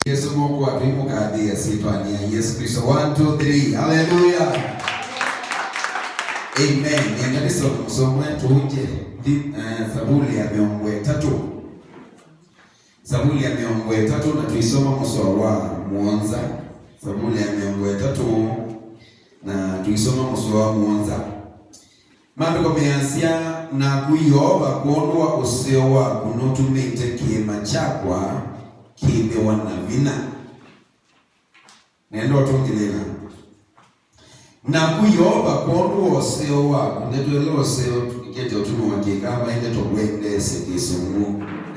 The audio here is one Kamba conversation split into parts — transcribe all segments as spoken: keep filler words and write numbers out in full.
Yesũ moko atũi mũkathĩa syĩtwanĩ ya Yesũ Kristo. One, two, three. Haleluya. Amen. Nĩenda nĩsome mũsomo wetu ũnje. Thi-, eh, Savuli ya mĩongo ĩtatũ. Savuli ya mĩongo ĩtatũ na tũisoma mũsoa wa mũonza. Savuli ya mĩongo ĩtatũ na tũisoma mũsoa wa mũonza. Maandĩko measya, "Naku Yeova, kwondũ wa ũseo waku nũtumĩte kĩĩma kyakwa kĩthĩwa na vinya." Nenda ũtũngĩlĩla. "Naku Yeova, kwondũ wa ũseo waku," ndeto ĩla ũseo tũikĩte ũtumi wa kĩkamba ĩndĩ tũwendeesye kĩsũngũ.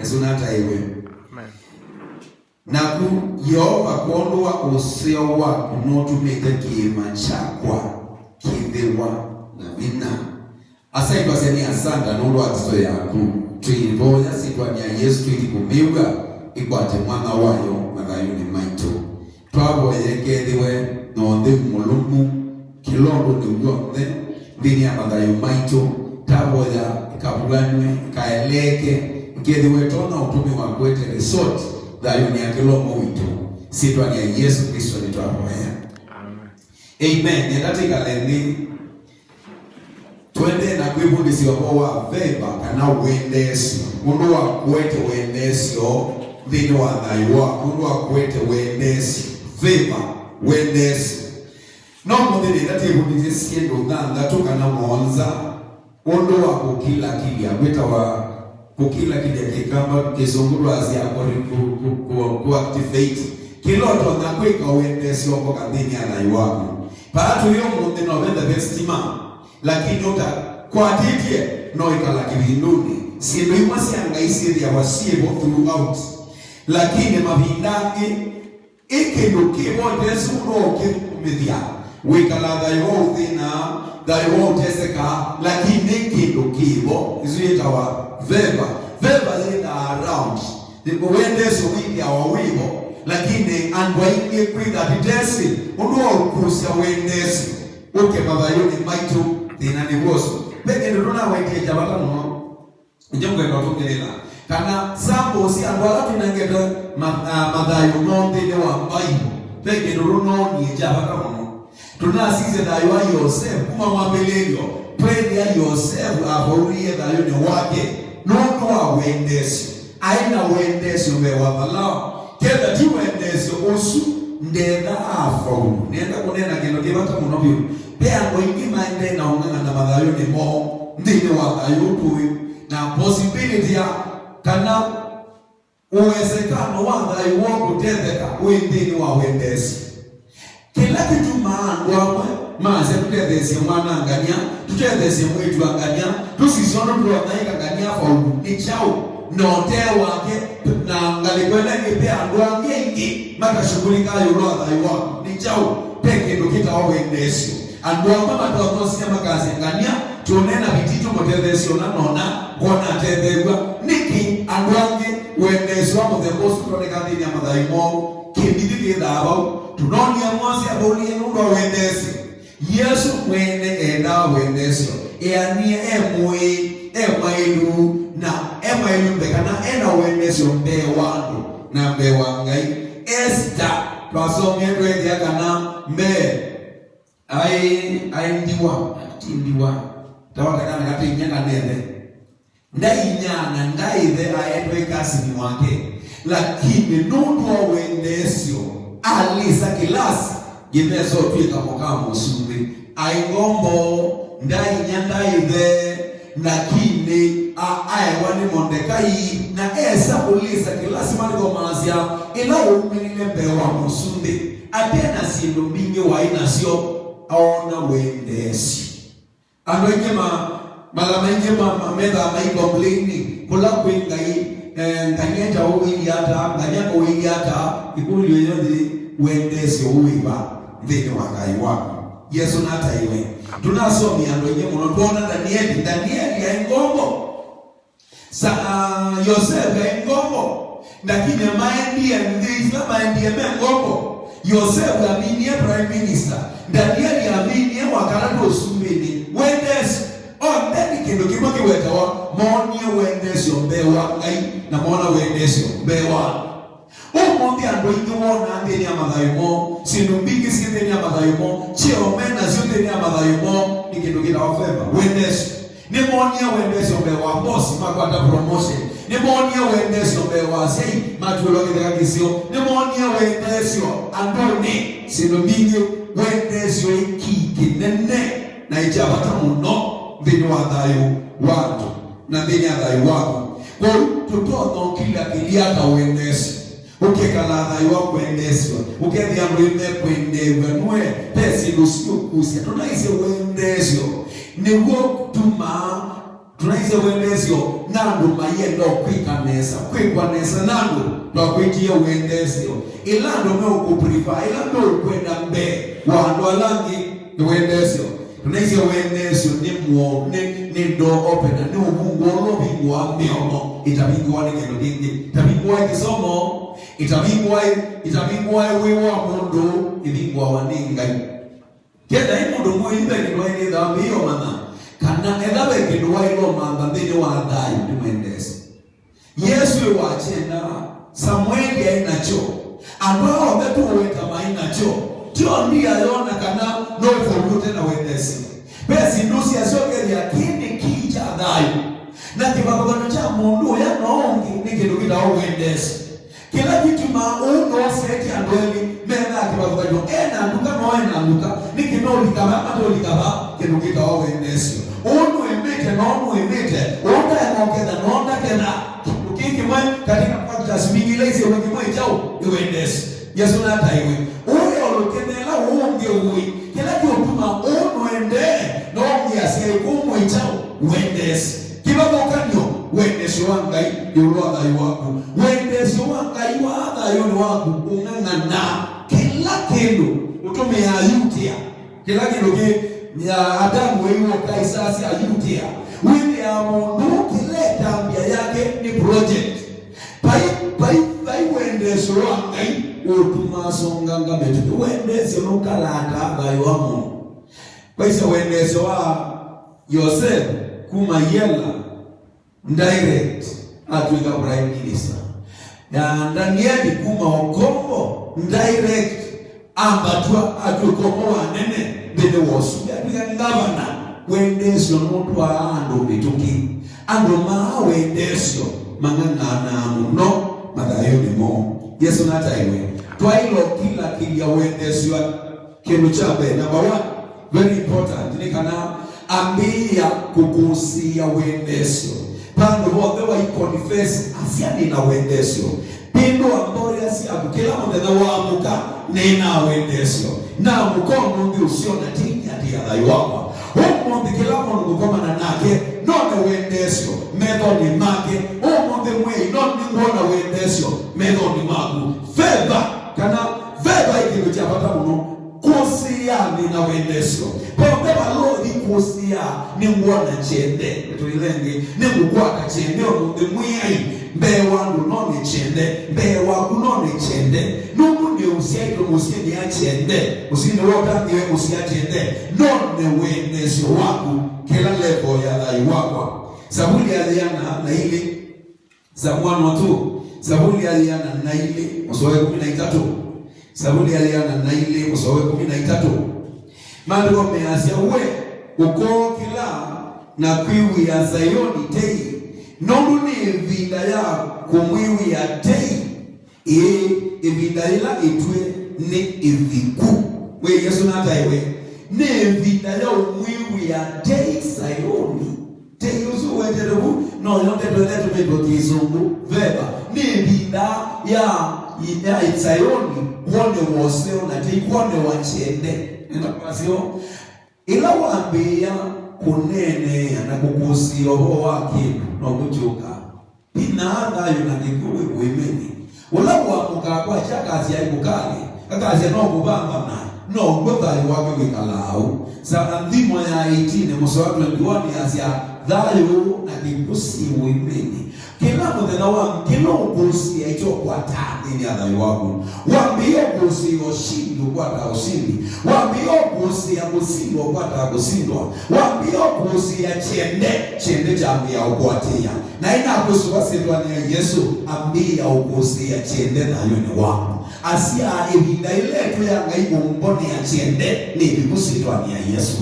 Ĩsu nataĩwe. Amen. "Naku Yeova, kwondũ wa ũseo waku nũtumĩte kĩĩma kyakwa kĩthĩwa na vinya." Asyai twasya nĩ asanda nũndũ wa ndeto yaku. Twĩvoya syĩtwanĩ ya Yesũ twĩthi kũmĩw'a ĩkwate mwanya wayo mathayũnĩ maitũ. Twavoya ĩkethĩwe na ũtheu mũlũmu kĩla ũndũnĩ w'onthe nthĩnĩ ya mathayũ maitũ. Tavoya ĩkavuanw'e, ĩkaeleeke, ĩkethĩwe ĩtonya ũtũmĩwa kũete resort thayũnĩ ya kĩla ũmwe witũ. Syĩtwanĩ ya Yesũ Kristo nĩtwavoya. Amen. Amen. Nenda twĩkale nthĩ. Tũendee na kwĩvundĩsya ũvoo wa veva kana wendeesyo. Ũndũ wa kũete wendeesyo nthĩnĩ wa thayũ waku, ũndũ wa kũete wendeesyo, veva, wendeesyo. No mũthĩ nĩenda twĩvundĩsye syĩndũ thanthatũ kana mũonza, ũndũ wa kũkilakilya, kwĩtawa kũkilakilya kĩkamba, kĩsũngũ twasya kũ-, kũ-, kũ-, kũ-, kũ-activate. Kĩla ũtonya kwĩka wendeesyo ũkoka nthĩnĩ ya thayũ waku. Vaa tũĩ ũmũnthĩ no vethe ve sitima, lakini ũtakwatĩtye no ĩkala kĩvindũnĩ. Syĩndũ imwe sya Ngai syĩthĩawa syĩ vo throughout. Lakini mavinda angĩ, ĩ kĩndũ kĩ vo ũtesĩ ũndũ wa ũkĩthũkũmĩthya, wĩkala thayũ wa ũthĩna, thayũ wa ũteseka, lakini ĩ kĩndũ kĩ vo. Ĩsu yĩtawa veva. Veva yĩthaa around. Wendeesyo wĩthĩawa wĩ vo, lakini andũ aingĩ kwĩtha tũtesĩ ũndũ wa ũkusya wendeesyo ũke mathayũnĩ maitũ. Thĩna nĩ w'o ũsu. Ve kĩndũ tũnawendie kya vata mũno. Nĩkyo ngwenda ũtũngĩlĩla. Kana sample sya andũ ala twĩnengete ma-, ah, mathayũ moo nthĩnĩ wa Mbaivũ. Ve kĩndũ tũnoonie kya vata mũno. Tũnasisye thayũ wa Yosevu kuma mwambĩlĩlyo, twethĩa Yosevu avaulie thayũnĩ wake nũndũ wa wendeesyo. Aĩ na wendeesyo mbee wa Valao. Ketha ti wendeesyo ũsu, ndetha afaulu. Nĩenda kũneena kĩndũ kĩ vata mũno vyũ. Ve andũ aingĩ maendee na ũng'ang'ana mathayũnĩ moo nthĩnĩ wa thayũ ũtũĩ, na possibility ya kana Ũwesekano wa thayũ woo kũtetheka wĩ nthĩnĩ wa wendeesyo. Kĩla kĩtumaa andũ amwe masya, "Tũtetheesye mwana ngania, tũtetheesye mwĩĩtu a ngania, tũsisye ũndũ tũtonya ĩka ngania afaulu," nĩ kyaũ? Na ũtee wake, na ngalĩko ĩla ĩngĩ, ve andũ angĩ aingĩ matashughulika ĩũlũ wa thayũ waku, nĩ kyaũ? Ve kĩndũ kĩtawa wendeesyo. Andũ amwe matonya ũsinya makasya, "Ngania, tũneena vitii tũmũtetheesye ũna na ũna, kwona atetheew'a." Nĩkĩ andũ angĩ wendeesyo wa mũthemba ũsu ndwoneka nthĩnĩ ya mathayũ moo? Kĩmbithi kĩthaa vau. Tũnoonie Mose avaulie nũndũ wa wendeesyo. Yesũ mwene endaa wendeesyo. Eanie e mũĩ, e mwaĩlu, na e mwaĩlu mbee kana e na wendeesyo mbee wa andũ na mbee wa Ngai. Esita, twasomie tweethĩa kana mbee Aĩ, aĩ ndiwa, ti ndiwa. Tawata kana katĩ inya kana ĩthe. Ndaĩ inya na ndaĩ ĩthe aetwe ĩkasini wake. Lakini nũndũ wa wendeesyo, alisa kĩlasi, ngĩthesa ũtw'ĩka mũka mũsumbĩ. Aĩ ngombo, ndaĩ inya ndaĩ ĩthe, lakini a-, aewa nĩ Mondekai, na esa kũlisa kĩlasi maandĩko maasya, ĩla waumĩlile mbee wa mũsumbĩ, ate na syĩndũ mbingĩ waĩ nasyo, oona wendeesyo. Andũ aingĩ ma-, mala maingĩ ma-, ma-, methaa mai complain kũla kwĩ Ngai, eh, ngania kyaũ wĩie ata, ngania kũwĩie ata, ĩkũlyo ĩyo nĩ wendeesyo wĩva nthĩnĩ wa thayũ waku? Yesũ nataĩwe. Tũnasomie andũ aingĩ mũno. Twona Danieli. Danieli aĩ ngombo. Sa-, ah, Yosevu aĩ ngombo. Lakini maendie nthĩ ila maendie me ngombo. Yosevu aminie prime minister. Danieli aminie wa katatũ ũsumbĩnĩ. Wendeesyo. Onthe nĩ kĩndũ kĩmwe kĩwetawa, moonie wendeesyo mbee wa Ngai na moona wendeesyo mbee wa andũ. Ũmũnthĩ andũ aingĩ wonaa nthĩnĩ ya mathayũ moo, syĩndũ mbingĩ syĩ nthĩnĩ ya mathayũ moo, kyeo me nasyo nthĩnĩ ya mathayũ moo, nĩ kĩndũ kĩtawa favor, wendesyo. Nĩmoonie wendesyo mbee wa mbosi, makwata promotion. Nĩmoonie wendesyo mbee wa asyai, matw'ĩlwa kĩtheka kĩseo. Nĩmoonie wendesyo andũnĩ, syĩndũ mbingĩ. Wendesyo ĩ kii kĩnene na ĩ kya vata mũno nthĩnĩ wa thayũ wa andũ na nthĩnĩ ya thayũ waku. Kwoou tũtonya ũkilakĩlya ata wendesyo? Ũkekala thayũ wa kwendeesw'a, ũkethĩa andũ nĩmekwendeew'a nue, ve syĩndũ siũkusya. Tũnaisye wendesyo nĩw'o ũtumaa, tũnaisye wendesyo na andũ mayenda kwĩka nesa, kwĩkwa nesa na andũ. Twakwĩtie wendesyo ĩla andũ meũkũprefer, ĩla meũkwenda mbee wa andũ ala angĩ, nĩ wendesyo. Tũnaisye wendesyo nĩ mwo-, nĩ, nĩ door opener, nĩ ũvungũo ũla ũvingũaa mĩomo ĩtavingũwa nĩ kĩndũ kĩngĩ, ĩtavingũwa nĩ kĩsomo, ĩtavingũwa, ĩtavingũwa wĩ wa mũndũ, ĩvingũawa nĩ Ngai. Kenda ĩ mũndũ mũĩ, ve kĩndũ waĩlĩte wambĩĩa ũmanya, kana etha ve kĩndũ waĩle ũmantha nthĩnĩ wa thayũ, nĩ wendesyo. Yesũ ĩ wa kyenda, Samueli aĩ nakyo, andũ aa onthe tũũweta maĩ nakyo. Tyo ndia yona kana no ũvũlu ũte na wendesyo. Ve syĩndũ syasyo ũkethĩa kĩĩ nĩ kii kya thayũ. Na kĩvathũkany'o kya mũndũ ũya na ũngĩ nĩ kĩndũ kĩtawa wendesyo. Kĩla kĩtumaa ũu nũũsetye andũ elĩ methaa kĩvathũkany'o, e na nduka no e na nduka, nĩkĩ no ũlika vaa, mate ũlika vaa, kĩndũ kĩtawa wendesyo. Ũũ nũĩmĩte, na ũũ nũĩmĩte, ũũ ndaema ũketha, na ũũ ndaketha. Kĩndũ kĩĩ kĩmwe katika factors mbingĩ ila iseũvw'a kĩmwe kyaũ? Nĩ wendesyo. Yesũ nataĩwe. Ũũ eũlũke na ĩla ũũ ũngĩ ũĩ. Kĩla kĩũtuma ũũ nũendee, na ũũ ũngĩ asyaĩ kũu mwĩ kyaũ? Wendesyo. Kĩvathũkany'o, wendesyo wa Ngai ĩũlũ wa thayũ waku. Wendesyo wa Ngai wa thayũnĩ waku ũng'ang'anaa kĩla kĩndũ ũtũmĩaa yutĩa. Kĩla kĩndũ kĩ, ya Atamu wĩiwe ũkaisasya ayutĩa. Wĩthĩaa mũndũ kĩla ĩtambya yake nĩ project. Vai, vai, vai wendesyo wa Ngai ũtumaa asonganga mĩtũkĩ. Wendesyo nũkalataa thayũ wa mũndũ. Vaisye wendesyo wa Yoseph kuma Yela, direct atw'ĩka prime minister. Na Danieli kuma ũkombo, direct ambatw'a atw'ĩka ũmwe wa anene nthĩnĩ wa ũsumbĩ, atw'ĩka ngavana. Wendesyo nũtwaa andũ mĩtũkĩ. Andũ maa wendesyo mang'ang'anaa mũno mathayũnĩ moo. Yesũ nataĩwe. Twaĩle ũkilakĩlya wendesyo. Kĩndũ kya mbee, number one, very important, nĩ kana ambĩĩa kũkũsĩĩa wendesyo. Vandũ vonthe wai confess, asya, "Nĩ na wendesyo." Vĩndũa mboya syaku kĩla mũthenya waamũka, "Nĩ na wendesyo. Naamũka ũmũnthĩ ũsyona tĩnĩatĩĩa thayũ wakwa. Ũmũnthĩ kĩla mũndũ ngũkomana nake, none wendesyo methonĩ make. Ũmũnthĩ mwĩai, no nĩngwona wendesyo methonĩ maku." Favor, kana favor ĩ kĩndũ kya vata mũno. Kũsĩĩa nĩ na wendesyo. Vonthe vala ũthi kũsĩĩa, "Nĩngwona kyende." Ndeto ĩla ĩngĩ, "Nĩngũkwata kyende ũmũnthĩ mwĩai." Mbee wa andũ none kyende, mbee waku none kyende. Nũndũ nĩ ũsyaĩtwe mũsyĩnĩ ya kyende, ũsyaĩtwe wa ũtangĩwe mũsyĩ ya kyende. None wendesyo waku, kĩla level ya thayũ wakwa. Savuli ya yĩana na ilĩ. Psalm one oh two, Savuli ya yĩana na ilĩ, mũsoa wa ĩkũmi na itatũ. Savuli ya yĩana na ilĩ, mũsoa wa ĩkũmi na itatũ. Maandĩko measya, "We ũkookĩla na kwĩw'ĩa Zaioni tei, nũndũ nĩ ĩvinda ya kũmwĩw'ĩa tei, ĩĩ, ĩvinda yĩla ĩtw'e nĩ ĩviku." We Yesũ nataĩwe, nĩ ĩvinda ya ũmwĩw'ĩa tei Zaioni. Tei ũsu ũwetete vu, no yo ndeto ĩla ĩtũmĩtwe kĩsũngũ, favor. Nĩ ĩvinda ya, ya Zaioni kwonewa ũseo na tei kwonewa kyende. Nenda kwasyo, ĩla wambĩĩa kũneenea na kũkũsĩĩa ũvoo wa kĩndũ, no kũkyũka. Vinya, thayũ na kĩkw'ũ wĩ ũĩmĩnĩ. Ũla ũamũkaa kwakya akasya ĩkũkalĩ, akasya no kũvambana, now'o thayũ wake wĩkalaa ũu. Sa-, Nthimo ya eighteen, mũsoa twenty-one yasya, "Thayũ na kĩkw'ũ syĩ ũĩmĩnĩ." Kĩla mũthenya wa kĩla ũkũsĩĩa, ĩkyo ũkwataa nthĩnĩ ya thayũ waku. Wambĩĩa ũkũsĩĩa ũsindi, ũkwataa ũsindi. Wambĩĩa ũkũsĩĩa kũsindwa, ũkwataa kũsindwa. Wambĩĩa ũkũsĩĩa kyende, kyende kyambĩĩa ũkwatĩĩa. Na ĩnakwĩsũva syĩtwanĩ ya Yesũ, ambĩĩa ũkũsĩĩa kyende thayũnĩ waku. Asya, ĩvinda ĩla ĩtũ ya Ngai kũmbonea kyende nĩ ĩvivu syĩtwanĩ ya Yesũ.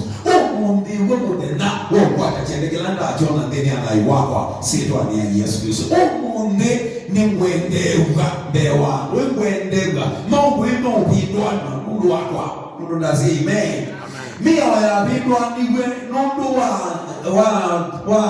Ũmũnthĩ w'o mũthenya wa ũkwata kyende kĩla ndakyona nthĩnĩ ya thayũ wakwa syĩtwanĩ ya Yesũ Klĩsto. Ũmũnthĩ nĩngwendeew'a mbee wa andũ, nĩngwendeew'a maũndũ ĩ meũvindũanw'a nũndũ wakwa, nũndũ ndasya amen. Mĩao yavindũaniw'e nũndũ wa, wa, wa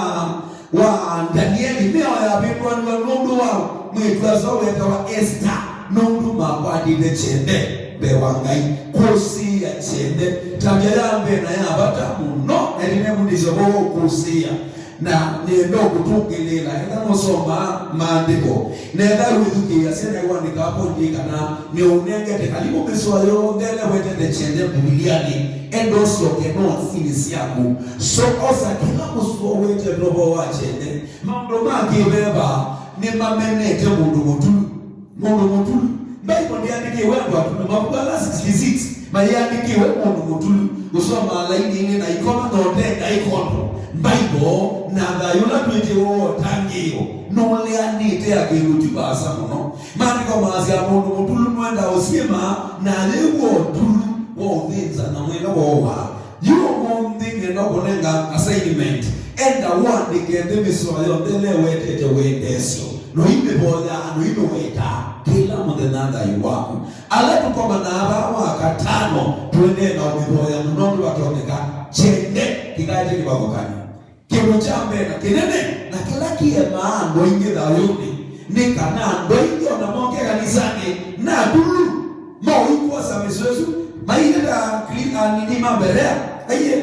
wa Ndanieli, mĩao yavĩndũanĩw'a nũndũ wa mwĩĩtu-a-asa wetawa Esita, nũndũ makwatĩte kyende mbee wa Ngai, kũsĩĩa kyende. Tavya ya mbee na ya vata mũno, na ĩndĩ nevundĩsya ũvoo wa kũsĩĩa, na nĩenda ũkũtũngĩlĩĩla. Enda nũsomaa maandĩko, na enda wĩthukĩĩasya na wandĩkaa pondi kana nĩũnengete kalivu mĩsoa yonthe ĩla ĩwetete kyende Mbivilianĩ, enda ũsyoke nosinĩ syaku. So, osa kĩla mũsoa ũwetetwe ũvoo wa kyende. Maũndũ ma kĩveva nĩmamenete mũndũ mũtulu. Mũndũ mũtulu. Mbaĩvo ndĩandĩkĩwe andũ atulu. Mavuku ala sixty-six mayĩandĩkĩwe mũndũ mũtulu. Ũsomaa lainĩ ĩngĩ na ikoma na ũtenga ĩkondo. Mbaĩvo na thayũ ũla twĩtĩwe wa ũtangĩĩo nũleanĩte ya kĩndũ kyu vaasa mũno. Maandĩko maasya, mũndũ mũtulu nũendaa ũsyĩma, na ayĩw'a ũtulu wa ũthĩnza na mwĩla woowa. Yu ũmũnthĩ nĩenda kũnenga assignment. Enda ũandĩke nthĩ mĩsoa yonthe ĩla ĩwetete wendesyo. Noimĩvoya, noimĩweta kĩla mũthenya thayũ waku. Ala tũkomanaa vaa Wakatano, tũendee na ũmĩvoya mũno nũndũ vatonyeka kyende kĩkaete kĩvathũkany'o. Kĩndũ kya mbee na kĩnene, na kĩla kĩemaa andũ aingĩ thayũnĩ, nĩ kana andũ aingĩ o na moke kanisanĩ na atulu, maũikwosa mĩsoa ĩsu, mailĩta Kri-, anini ma Mberea. Aiye,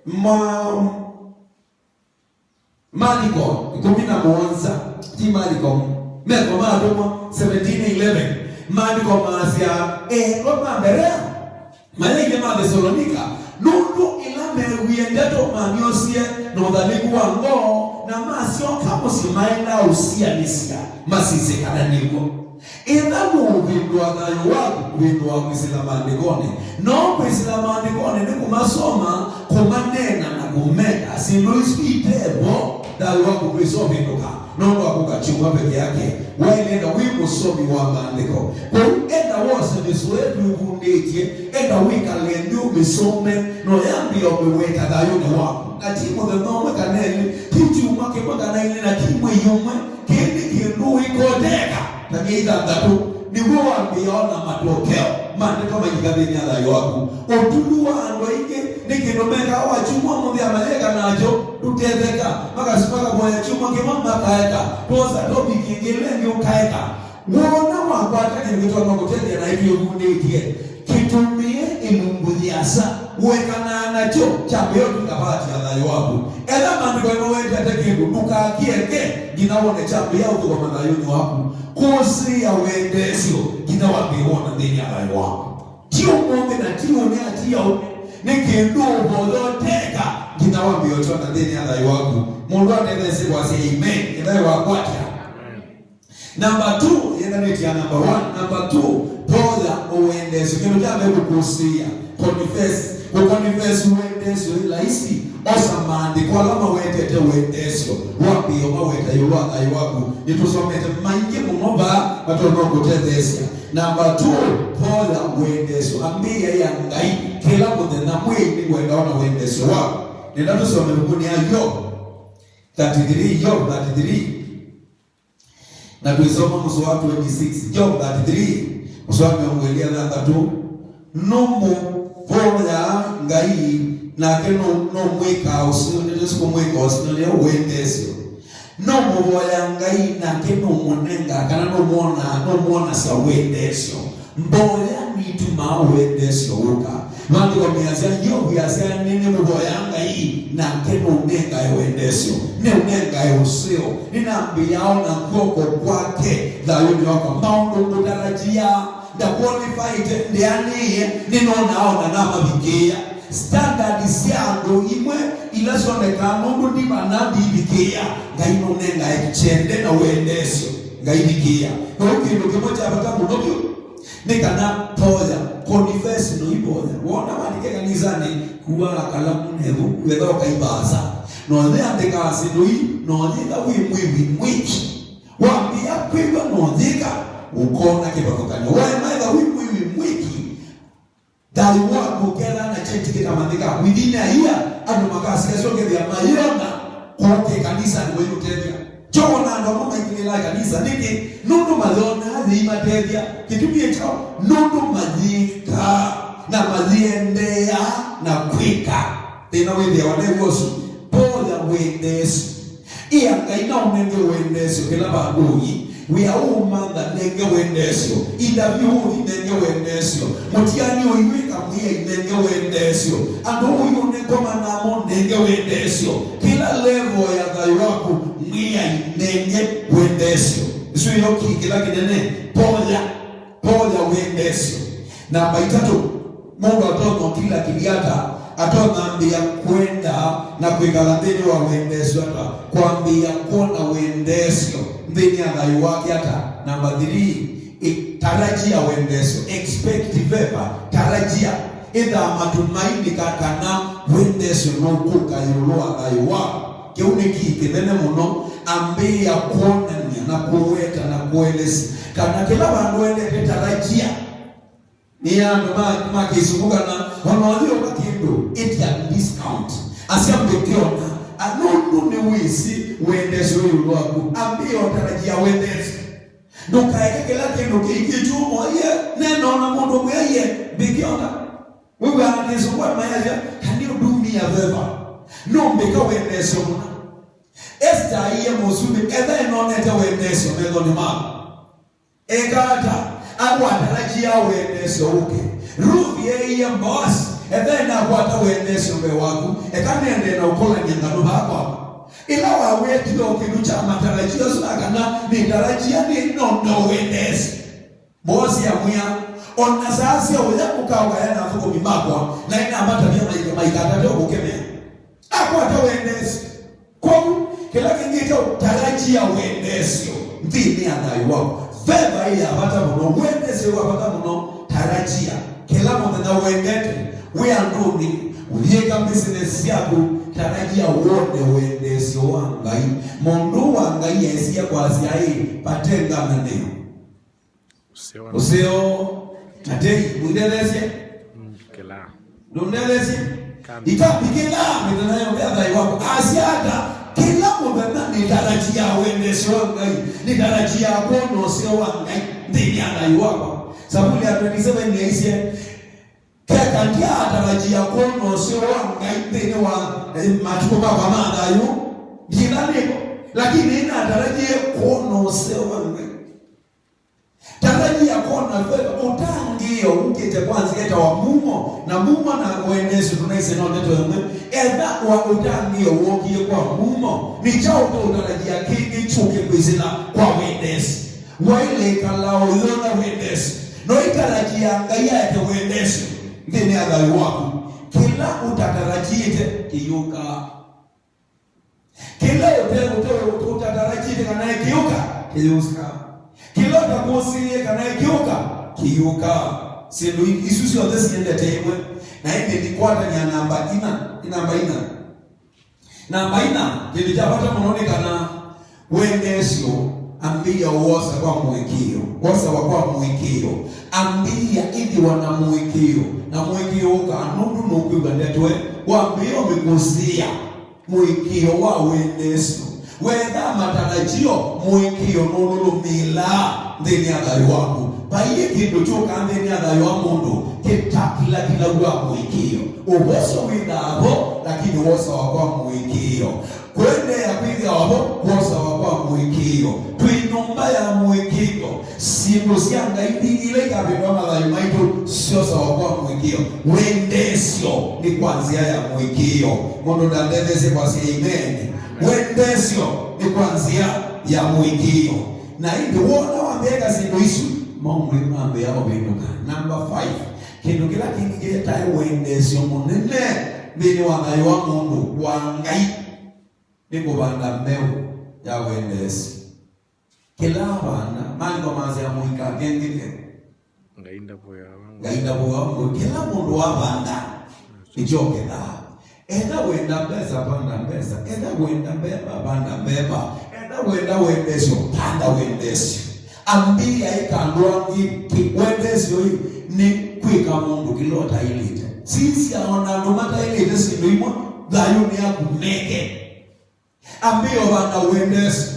ma-, Maandĩko ĩkũmi na mũonza, ti Maandĩko, Meko ma Atũmwa seventeen eleven, maandĩko maasya, endwa ma Mberea, mayaile ma Thesalonika, nũndũ ĩla meewie ndeto, mamyosie na ũthalĩku wa ngoo, na masyoka mũsyĩ maendaa ũsianĩsya, masisye kana nĩ w'o. Ĩla nũũvĩndũa thayũ waku, ũvĩndũa kwĩsĩla maandĩkonĩ. No kwĩsĩla maandĩkonĩ nĩ kũmasoma, kũmaneena, na kũmeka. Syĩndũ isu ite vo, thayũ waku ndwĩsa ũvĩndũka. Nũndũ wa kũka kyumwa peke yake, waĩle enda wĩ mũsomi wa maandĩko. Kwoou enda wose mĩsoa ĩla twĩvundĩtye, enda wĩkale nthĩ ũmĩsome, na ũyambĩĩa ũmĩweta thayũnĩ waku. Na ti mũthenya ũmwe kana elĩ, ti kyumwa kĩmwe kana ilĩ, na ti mwei ũmwe, kĩĩ nĩ kĩndũ wĩkoteka ta myei thanthatũ, nĩw'o wambĩĩa ona matokeo ma ndeto maingĩka nthĩnĩ ya thayũ waku. Ũtulu wa andũ aingĩ nĩ kĩndũ mekaa wa kyumwa mũthya, mayeka nakyo, ndũtetheka, makasi makavoya kyumwa kĩmwe makaeka, twosa topic ĩngĩ ĩla ĩngĩ ũkaeka. Wona wakwata kĩndũ kĩtonya kũtethya na ĩtwĩvundĩtye, kĩtũmĩe ĩlungu yĩasa ũekanaa nakyo kyambĩĩa ũtw'ĩka vaati ya thayũ waku. Ethĩwa maandĩko nĩmawetete kĩndũ, ndũkakĩeke nginya wone kyambĩĩa ũthũkama thayũnĩ waku. Kũsĩĩa wendeesyo nginya wambĩĩe wona nthĩnĩ ya thayũ waku. Ti ũmũnthĩ na ti ũnĩ, ati ya ũnĩ. Nĩ kĩndũ ũvoya ũteka nginya wambĩĩe ũkyona nthĩnĩ ya thayũ waku. Mũndũ atetheesye kwasya amen, ethĩwa wakwatya. Number two, yendanĩtye ya number one. Number two, voya ũwendeesyo. Kĩndũ kya mbee kũkũsĩĩa, confess. Kũconfess ũwendeesyo ĩ laisi. Osa maandĩko ala mawetete ũwendeesyo, wambĩĩe ũmaweta ĩũlũ wa thayũ waku. Nĩtũsomete maingĩ mũno vaa matonya kũtetheesya. Number two, voya ũwendeesyo. Ambĩĩa ya Ngai, kĩla mũthenya, Mwĩai, nĩngwenda ona ũwendeesyo waku. Nenda tũsome ĩvukunĩ ya Yovu thirty-three, Yovu thirty-three. Na twĩsoma mũsoa wa twenty-six, Job thirty-three, mũsoa wa mĩongo ĩlĩ na thanthatũ. Nũmũvoyaa Ngai, nake nũ-, nũmwĩkaa ũseo, nĩtwĩsĩ kũmwĩka ũseo nĩ ũwendeesyo. Nũmũvoyaa Ngai, nake nũmũnengaa, kana nũmwonaa, nũmwonasya wendeesyo. Mboya nitumaa ũwendeesyo ũka. Maandĩko measya, Yovu asya, nĩnĩmũvoyaa Ngai, nake nũnengae wendeesyo, nĩũnengae ũseo. Nĩnambĩĩaa ona kw'oko kwake thayũnĩ wakwa. Maũndũ ngũtarajia, ndakwonĩvaĩte, ndĩanĩĩe, nĩnonaa ona namavikĩĩa. Standard sya andũ imwe ila syonekaa nũndũ ndivana ndivikĩĩa, Ngai nũnengae kyende na wendesyo, ngaivikĩĩa. Kwoou kĩndũ kĩmwe kya vata mũno vyũ nĩ kana voya, confess, noivoya. Wona wandĩke kanisanĩ, kuaa kalamu nethu, wetha ũkaivaasa, nothe andĩkaa syĩndũ ii, noyĩtha wĩ mwĩwi mwĩki. Wambĩĩa kwĩw'a noyĩka, ũkona kĩvathũkany'o. Waema etha wĩ mwĩwi mwĩki, thayũ waku ũkethĩwa na kyeti kĩtamanyĩka. Within a year, andũ makasika syongethĩa mayona kũke kanisanĩ waiũtethya. Kyo wona andũ amwe maingĩlĩlaa kanisa nĩkĩ? Nũndũ mayonaa yĩimatethya. Kĩtumi kyaũ? Nũndũ mayĩkaa na mayĩendeea na kwĩka. Thĩna wĩthĩawa new'o ũsu, voya wendesyo. Ĩa Ngai na ũnenge wendesyo kĩla vandũnĩ. Wĩa ũũmantha, nenge wendesyo. Interview ũthi, nenge wendesyo. Mũtiani ũiw'ĩka Mwĩai, nenge wendesyo. Andũ ũiũne ngoma namo, nenge wendesyo. Kĩla level ya thayũ waku, Mwĩai, nenge wendesyo. Isu ĩyo ki kĩla kĩnene, voya. Voya wendesyo. Namba itatũ, mũndũ atonya ũkila kĩlyata, atonya ambĩĩa kwenda na kwĩkala nthĩnĩ wa wendesyo ata? Kwambĩĩa kwona wendesyo nthĩnĩ ya thayũ wake ata? Namba three, ĩ-, tarajia wendesyo, expect favor, tarajia. Ĩthaa matumaini ka kana wendesyo nũkũka ĩũlũ wa thayũ waku. Kĩu nĩ kii kĩnene mũno. Ambĩĩa kwonany'a na kũweta na kũelesya kana kĩla vandũ wendete tarajia. Nĩ andũ ma, ma kĩsũngũ kana ona ũyĩũka kĩndũ ĩtya discount. Asya mbĩkĩona, a, nũndũ nĩwĩsĩ wendesyo wĩ ĩũlũ waku. Ambĩĩa ũtarajia wendesyo. Ndũkaeke kĩla kĩndũ kĩikĩtw'e ũmwe, iye nenoona mũndũ ũmwe aiye mbĩkĩona. Wĩw'aa kĩsũngũ andũ mayasya, "Can you do me a favor?" Nũmbĩka wendesyo mũna. Esther aiye mũsumbĩ, etha enonete wendesyo methonĩ maku. Eka ata? Akwatarajia wendesyo ũke. Ruth eie Boaz, etha enakwata wendesyo mbee waku, eka nendee na ũkolany'a nganũ vaa kwaku. Ĩla wawetile o kĩndũ kya matarajio asu na kana nĩtarajia nĩ nondo wendesyo. Mboazi amwĩa, "O na saa sya ũya ũkawaya na athũkũmi makwa, na ĩnamatavya maike maikatate ũkũkemea." Akwata wendesyo. Kwoou, kĩla kĩngĩ kyaũ? Tarajia wendesyo nthĩnĩ ya thayũ waku. Veva ĩ ya vata mũno, wendesyo wa vata mũno, tarajia. Kĩla mũthenya wendete, wĩ andũnĩ, ũyĩka business syaku, tarajia wone wendesyo wa Ngai. Mũndũ wa Ngai esie kwasya ĩ, vate ngananĩo. Ũseo. Ũseo. Atei, mũndetheesye? Mm, kĩla. Ndũndetheesye? Kambi. Ikambi kĩla mĩthenya yonthe ya thayũ waku. Asya ata? Kĩla mũthenya nĩtarajia wendesyo wa Ngai. Nĩtarajia kwona ũseo wa Ngai nthĩnĩ ya thayũ wakwa. Savuli ya twenty-seven yaisye, "Keka ndyaatarajia kwona ũseo wa Ngai nthĩnĩ wa, eh, matukũ makwa ma thayũ. Ndyĩla nĩvo, lakini nĩnatarajie kwona ũseo wa Ngai." Tarajia kwona veva ũtangĩĩo wũkĩte kwa nzĩa ĩtawa mumo, na mumo na wendesyo tũnaisye no ndeto ĩmwe. Etha wa ũtangĩĩo wookie kwa mumo, nĩ kyaũ ũteũtarajia kĩngĩ kyũke kwĩsĩla kwa wendesyo? Waĩle ĩkala ũyona wendesyo. No ĩtarajia Ngai aete wendesyo nthĩnĩ ya thayũ waku. Kĩla ũtatarajĩte kĩyũkaa. Kĩla ũte, ũte, ũte, ũtatarajĩte kana ĩkĩũka, kĩyũka. Kĩla ũtakũsĩĩe kana ĩkĩũka, kĩyũka. Syĩndũ i-, isu syonthe siendete ĩmwe, na ĩndĩ ndikwatany'a namba ina, nĩ namba ina. Namba ina, kĩndũ kya vata mũno nĩ kana wendesyo ambĩĩa wosa kwa mũĩkĩĩo. Wosawa kwa mũĩkĩĩo. Ambĩĩa ĩthĩwa na mũĩkĩĩo, na mũĩkĩĩo ũkaa nũndũ nũkwĩw'a ndeto ĩ, wambĩĩa ũmĩkũsĩĩa. Mũĩkĩĩo wa wendesyo. Wetha matarajio, mũĩkĩĩo nũlũlũmĩĩlaa nthĩnĩ ya thayũ waku. Vaiĩ kĩndũ kyũkaa nthĩnĩ ya thayũ wa mũndũ kĩtakilakilaw'a mũĩkĩĩo. Ũvoso wĩthaa vo, lakini wosawa kwa mũĩkĩĩo. Kũendeea kwĩthĩawa vo, kwosawa kwa mũĩkĩĩo. Twĩ nyũmba ya mũĩkĩĩo. Syĩndũ sya Ngai mbingĩ ila ikavĩndũa mathayũ maitũ syosawa kwa mũĩkĩĩo. Wendesyo nĩ kwa nzĩa ya mũĩkĩĩo. Mũndũ ndandetheesye kwasya amen. Wendesyo nĩ kwa nzĩa ya mũĩkĩĩo. Na ĩndĩ wona wambĩĩa syĩndũ isu, maũndũ mambĩĩa ũvĩndũka. Number five, Kĩndũ kĩla kĩngĩ kĩtaĩ wendeesyo mũnene nthĩnĩ wa thayũ wa mũndũ wa Ngai nĩ kũvanda mbeũ ya wendeesyo. Kĩla avanda, maandĩko masya mũika akengĩke. Ngai ndavũĩawa ngũ. Ngai ndavũĩawa ngũ. Kĩla mũndũ wavanda, nĩkyo ũkethaa. Etha wenda mbesa, vanda mbesa. Etha wenda mbeva, vanda mbeva. Etha wenda wendeesyo, vanda wendeesyo. Ambĩĩa ĩka andũ angĩ kĩ-, wendeesyo ĩ nĩ kwĩka mũndũ kĩla ũtaĩlĩte. Sisya, ona andũ mataĩlĩte syĩndũ imwe, thayũnĩ yaku meke. Ambĩĩa ũvanda wendeesyo.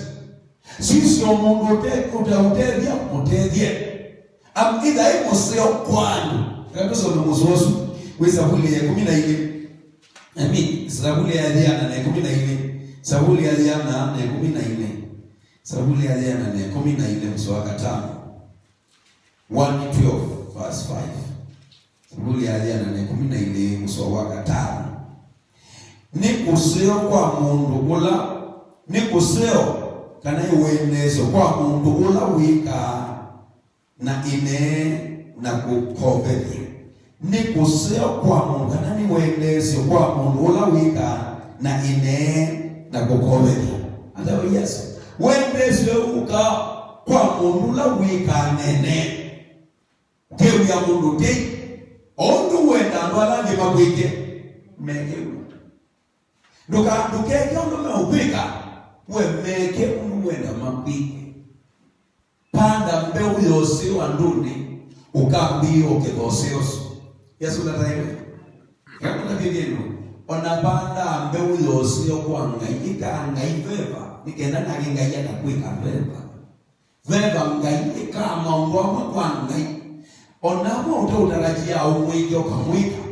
Sisya, o mũndũ ũte-, ũte-, ũtethya, mũtethye. Am-, ĩtha ĩ mũseo kwa andũ. Eka tũsome mũsoa ũsu wĩ Savuli ya ĩkũmi na ilĩ. I mean, Savuli ya yĩana na ĩkũmi na ilĩ. Savuli ya yĩana na ĩkũmi na ilĩ. Savuli ya yĩana na ĩkũmi na ilĩ, mũsoa wa katano. One twelve verse five. Savuli ya yĩana na ĩkũmi na ilĩ, mũsoa wa katano. Nĩ kũseo kwa mũndũ ũla, nĩ kũseo kana nĩ wendeesyo kwa mũndũ ũla wĩkaa na ĩnee na kũkovethya. Nĩ kũseo kwa mũndũ, kana nĩ wendeesyo kwa mũndũ ũla wĩkaa na ĩnee na kũkovethya. Ateo Yesũ, wendeesyo ũkaa kwa mũndũ ũla wĩkaa na ĩnee. Kĩw'ĩa mũndũ tei, o ũndũ wenda andũ ala angĩ makwĩke, meke w'o. Ndũka-, ndũkeke ũndũ meũkwĩka, we meke ũndũ wenda makwĩke. Panda mbeũ ya ũseo andũnĩ, ũkambĩĩa ũketha ũseo ũsu. Yesũ ndataĩwe. Kakũtavye kĩndũ, ona pandaa mbeũ ya ũseo kwa Ngai, ĩkaa Ngai veva, nĩ kenda nake Ngai akakwĩka veva. Veva Ngai, ĩkaa maũndũ amwe kwa Ngai. Ona amwe ũteũtarajia aũmwĩke, ũkamwĩka.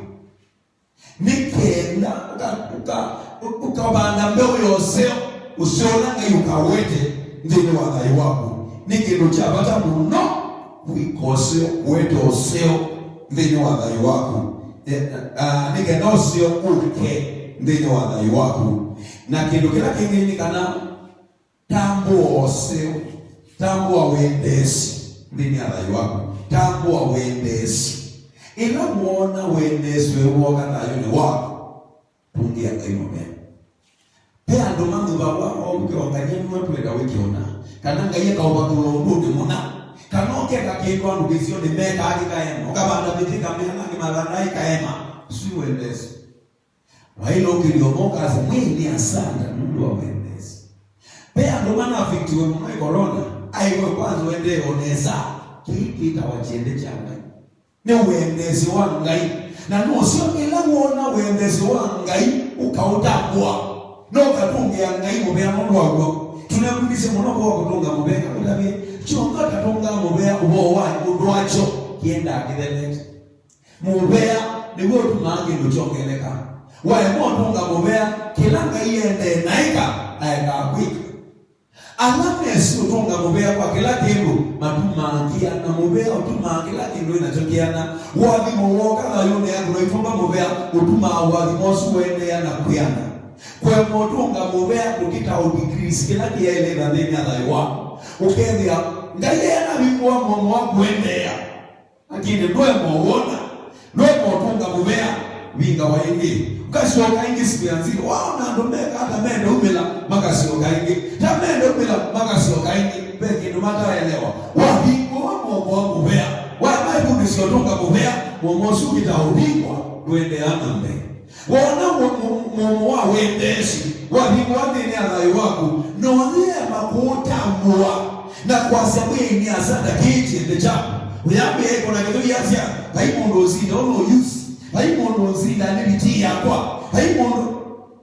Nĩ kenda ũka-, ũka-, ũkavanda mbeũ ya ũseo, ũseo ũla Ngai ũkawete nthĩnĩ wa thayũ waku. Nĩ kĩndũ kya vata mũno kwĩka ũseo, kũete ũseo nthĩnĩ wa thayũ waku. E, a, nĩ kenda ũseo ũke nthĩnĩ wa thayũ waku. Na kĩndũ kĩla kĩngĩ nĩ kana tambũa ũseo, tambũa wendeesyo nthĩnĩ wa thayũ waku, tambũa wendeesyo. Ĩla woona wendeesyo wooka thayũnĩ waku, tũngĩa Ngai mũvea. Ve andũ manyuvawa oou kĩongany'a nĩwe twenda wĩkĩona, kana Ngai akaũvathũla ũndũnĩ mũna, kana ũkeka kĩndũ andũ kĩsionĩ mekaa kĩkaema, ũkavanda mĩtĩ kamea, angĩ mavandaa ĩkaema. Ũsu nĩ wendeesyo. Waĩle ũkĩlya ũmwe ũkasya, "Mwĩai nĩ asanda nũndũ wa wendeesyo." Ve andũ mana affectiwe mũno nĩ corona, aiwe kwanza ũendee o nesa. Kĩĩ kĩtawa kyende kya Ngai. Nĩ wendeesyo wa Ngai. Na nũseo ĩla woona wendeesyo wa Ngai ũkaũtambũa, no ũkatũngĩa Ngai mũvea nũndũ wa w'o. Tũnevundisye mũno kwa kũtũnga mũvea, kakũtavye, kyongo tatũngaa mũvea ũvoo wa ũndũ wakyo kĩendaa kĩthelete. Mũvea nĩw'o ũtumaa kĩndũ kyongeleka. Waema ũtũnga mũvea, kĩla Ngai endee na eka, aekaa kwĩka. Ala mesĩ ũtũnga mũvea kwa kĩla kĩndũ matumaa kĩana. Mũvea ũtumaa kĩla kĩndũ ĩnakyo kĩana. Ũathimo wooka thayũnĩ yaku na ũitũnga mũvea, ũtumaa ũathimo ũsu ũendeea na kwĩana. Kũema ũtũnga mũvea kũkĩta ũ decrease kĩla kĩyaĩlĩte nthĩnĩ ya thayũ waku. Ũkethĩa Ngai ena vingũa mũomo wa kũendeea. Lakini ndwema ũwona, ndwema ũtũnga mũvea, vingawa ĩngĩ. Ũkasyoka ĩngĩ siku ya nzito, waona andũ meka ata menda umĩla, makasyoka ĩngĩ. Ta menda umĩla, makasyoka ĩngĩ. Ve kĩndũ mataelewa. Wavingũa mũomo wa mũvea. Waema ĩvundĩsyo ũtũnga mũvea, mũomo ũsu ũkĩtaa ũvingwa, ndũendeea na mbee. Wona mũ-, mũ-, mũomo wa wendeesyo wavingũa nthĩnĩ ya thayũ waku, no ũyĩema kũũtambũa na kwasya, "Mwĩai nĩ asanda kĩĩ kyende kyaku." Ũyambĩĩa ĩkona kĩthũi asya, "Vai mũndũ ũnzinda ũno ũyusi, vai mũndũ ũnzinda nĩ vitii yakwa, vai mũndũ."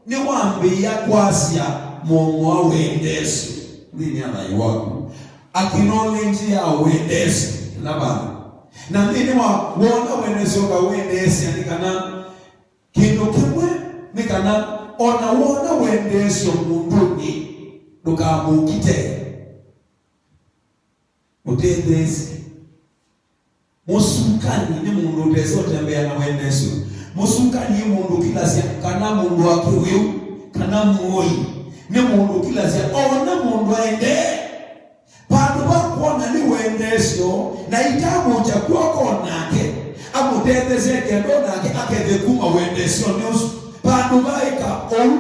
Nĩwambĩĩa kwasya mũomo wa wendeesyo nthĩnĩ ya thayũ waku. Acknowledge ya wendeesyo kĩla vandũ. Na nthĩnĩ wa wona wendeesyo ũkawendeesya nĩ kana Kĩndũ kĩmwe nĩ kana, o na woona wendeesyo mũndũnĩ, ndũkamũkite. Mũtetheesye. Mũsukani nĩ mũndũ ũtesa ũtembea na wendeesyo. Mũsukani nĩ mũndũ ũkilasya kana mũndũ wa kĩwĩu kana mũoi. Nĩ mũndũ ũkilasya o na mũndũ aendee. Vandũ va kwona nĩ wendeesyo na itavũkya kw'oko nake, Amũtetheesye kenda o nake akethe kuma wendesyonĩ ũsu. Vandũ va ĩka ũu,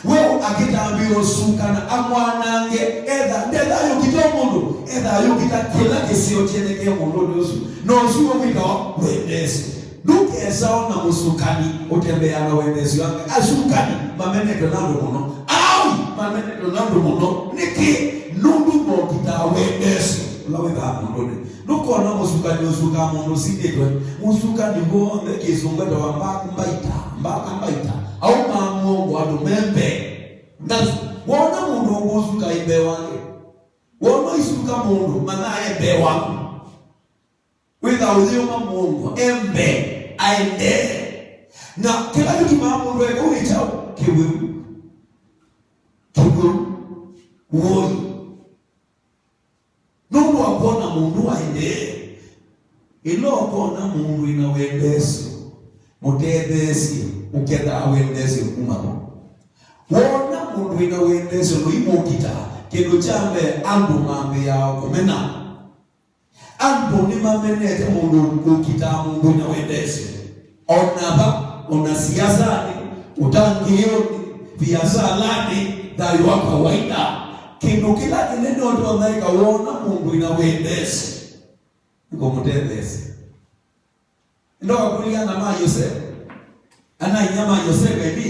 we akĩtambĩa ũsuka na amwanange, etha ndetha yũkita o mũndũ, etha yũkita kĩla kĩseo kyenekee mũndũnĩ ũsu. Na ũsu we wĩtawa wendeesyo. Ndũkesa ona mũsukani ũtembeaa na wendeesyo wake. Asukani mamenetwe na andũ mũno. Aoi mamenetwe na andũ mũno. Nĩkĩ? Nũndũ mokitaa wendeesyo ũla wĩthaa mũndũnĩ. Ndũkona mũsukani ũsukaa mũndũ ũsindĩtwe. Mũsukani w'onthe kĩsũngũ etawa backbiter, backbiter. Aumaa mũongo andũ me mbee. Ndasu, wona mũndũ ũkũsuka ĩ mbee wake. Wona isuka mũndũ, manyaa e mbee waku. Wĩtha ũyĩũma mũongo, e mbee, aendee. Na kĩla kĩtumaa mũndũ eka ũu nĩ kyaũ? Kĩwĩu. Kĩwĩu. Woi. Nũndũ wa kwona mũndũ aendee. Ĩla ũkwona mũndũ wĩna wendeesyo, mũtetheesye ũkethaa wendeesyo kuma vo. Wona mũndũ wĩna wendeesyo, ndũimũkita. Kĩndũ kya mbee, andũ mambĩĩaa kũmena. Andũ nĩmamenete mũndũ ũkitaa mũndũ wĩna wendeesyo. O na va, o na siasanĩ, ũtangĩĩonĩ, viasalanĩ, thayũ wa kawaida. Kĩndũ kĩla kĩnene ũtonya ĩka woona mũndũ wĩna wendeesyo nĩ kũmũtetheesya. Ndoka kũlya ana ma Yosevu, ana-a-inyia ma Yosevu ĩndĩ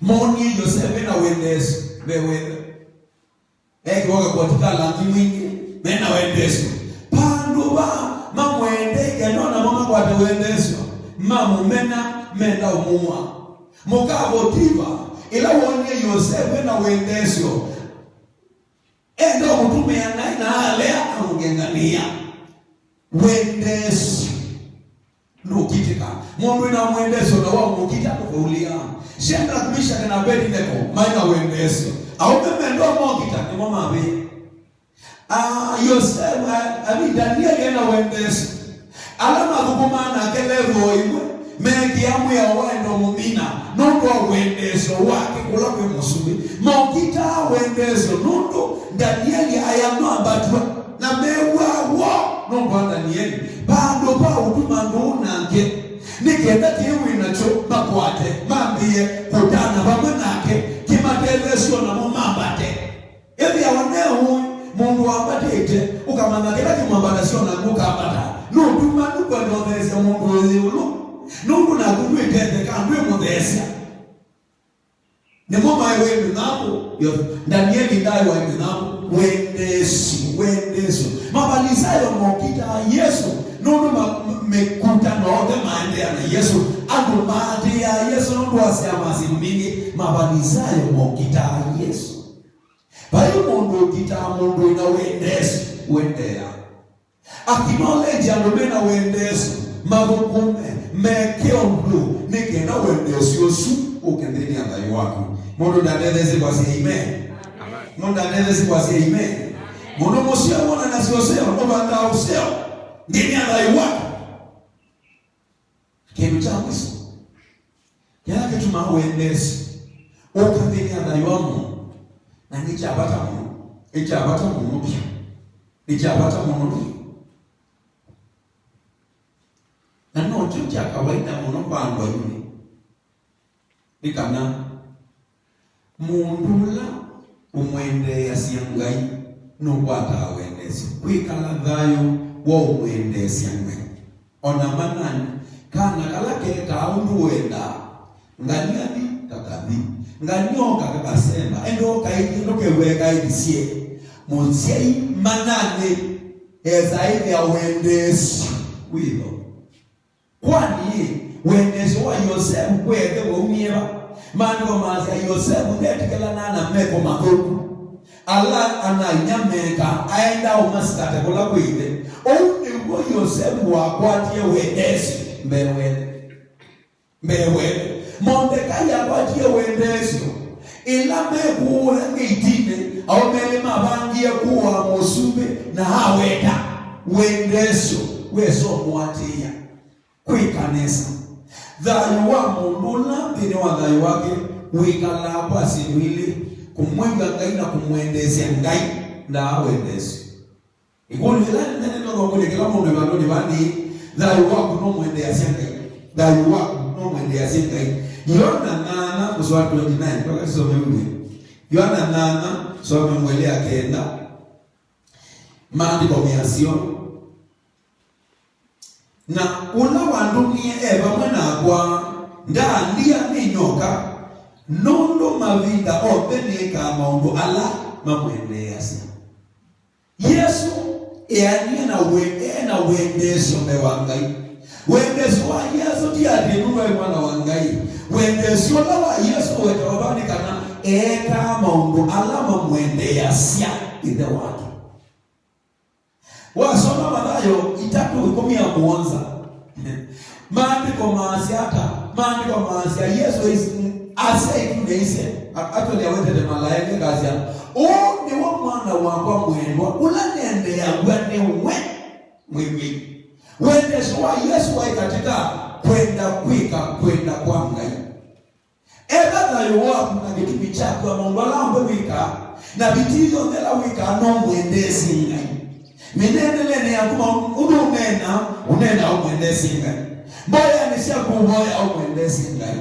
moonie Yosevu ena wendeesyo ve wethe. Ekĩwa kakoti ka langi mwingĩ, mena wendeesyo. Vandũ va mamwende kenda o namo makwate wendeesyo, mamũmena, menda ũmũa. Mũka Votiva, ĩla woonie Yosevu ena wendeesyo, enda ũmũtũmĩa naĩ na alea amũng'eng'anĩa. Wendeesyo. Ndũkitĩka. Mũndũ wĩna wendeesyo na wamũkita ndũkaũlĩa. Shadrach, Meshach na Abednego maĩ na wendeesyo. Aũme menda mokita nĩmo mavĩe. Ah, Yosefu, ah, I mean, Danieli ena wendeesyo. Ala mathũkũmaa nake levo o ĩmwe meekĩa mwĩao wa enda ũmũmina nũndũ wa wendeesyo wake kũla kwĩ mũsumbĩ. Mokitaa wendeesyo nũndũ Danieli aĩ amwambatw'a. Na mew'aa woo nũndũ wa Danieli. Vandũ va ũtuma ndũũ nake, nĩ kenda kĩĩ wĩ nakyo makwate, mambĩĩe kũtana vamwe nake, kĩmatetheesye o namo mambate. Ĩthĩawa ne ũĩ, mũndũ wambatĩte, ũkamanya kĩla kĩmwambatasya o naku ũkambata. Nũndumanu kwenda ũtheesya mũndũ wĩ ĩũlũ, nũndũ naku ndwĩtetheka, ndwĩmũtheesya. Nĩmo maĩ wĩ mĩthambo, yo, Danieli ndaĩ waĩ mĩthambo, wendeesyo, wendeesyo. Mavalisayo mokitaa Yesũ, nũndũ ma-, m-, mĩkutano onthe maendeea na Yesũ, andũ maatĩĩaa Yesũ nũndũ wa syama syĩu mbingĩ, Mavalisayo mokitaa Yesũ. Vai mũndũ ũkitaa mũndũ wĩna wendeesyo, wendeea. Acknowledge andũ mena wendeesyo, mathũkũme, meke ũndũ, nĩ kenda wendeesyo ũsu ũke nthĩnĩ ya thayũ waku. Mũndũ ndatetheesye kwasya amen. Amen. Mũndũ ndatetheesye kwasya amen. Mũndũ mũseo wonanasya ũseo, nũvandaa ũseo nthĩnĩ ya thayũ waku. Kĩndũ kya mwiso kĩla kĩtumaa wendeesyo ũka nthĩnĩ ya thayũ wa mũndũ, na nĩ kya vata mũno, nĩ kya vata mũno vyũ, nĩ kya vata mũno vyũ, na nokyo kya kawaida mũno kwa andũ aingĩ, nĩ kana mũndũ ũla ũmwendeeasya Ngai nũkwataa wendeesyo. Kwĩkala thayũ wa ũmwendeesya Ngai. O na manani, kana kala ketaa ũndũ wendaa, ngani athi, kakathi. Ngani oka, kakasemba. Enda ũkaĩthye, ndũkew'e kaĩthisye. Mũsyai manani esaa ĩthĩa wendeesyo wĩtho. Kwani, wendeesyo wa Yosevu kwĩ ĩthe waumie va? Maandĩko maasya Yosevu ndetĩkĩlanaa na meko mathũku ala ana-a-inyia meekaa, aendaa ũmasikate kũla kwĩ ĩthe. Ũu nĩw'o Yosevu wakwatie wendeesyo mbee wa ĩthe. Mbee wa ĩthe. Mondekai akwatie wendeesyo ĩla mekũũya ngeitinĩ, aũme elĩ mavangie kũaa mũsumbĩ na aweta. Wendeesyo wesa ũmũatĩĩa. Kwĩka nesa. Thayũ wa mũndũ ũla nthĩnĩ wa thayũ wake wĩkalaa kwa syĩndũ ilĩ, kũmwĩw'a Ngai na kũmwendeesya Ngai. Ndaa wendeesyo. Ĩkũlyo ĩla nene no kũlya kĩla mũndũ ĩvandũnĩ vaa nĩ, Thayũ waku nũmwendeeasya Ngai. Thayũ waku nũmwendeeasya Ngai. Yoana nyanya, mũsoa twenty-nine, mpaka tusome ũu. Yoana nyanya, soma mĩongo ĩlĩ ya kenda. Maandĩko measya, "Na ũla wandũmie e vamwe nakwa, ndaandia nĩ nyoka, nũndũ mavinda onthe nĩĩkaa maũndũ ala mamwendeeasya." Yesũ eanie na we-, e na wendeesyo mbee wa Ngai. Wendeesyo wa Yesũ ti atĩ nũndũ aĩ mwana wa Ngai. Wendeesyo ũla wa Yesũ ũwetawa vaa nĩ kana eekaa maũndũ ala mamwendeeasya Ĩthe wake. Wasoma Mathayo itatũ ĩkũmi na mũonza, Maandĩko maasya ata? Maandĩko maasya Yesũ aisye ĩtunĩ aisye, a-, actually awetete malaĩka akasya, "Ũũ nĩwe mwana wakwa mwendwa, ũla nendeeaw'a nĩwe mwĩw'ĩi." Wendeesyo wa Yesũ waĩ katĩ ka kwenda kwĩka kwenda kwa Ngai. Etha thayũ waku na kĩtumi kyaku na maũndũ ala onthe wĩkaa, na vitii yonthe ĩla wĩkaa, no ũmwendeesye Ngai. Mĩneenelene yaku, maũndũ ũndũ ũneenaa, ũneenaa ũmwendeesye Ngai. Mboyanĩ syaku ũvoyaa ũmwendeesye Ngai.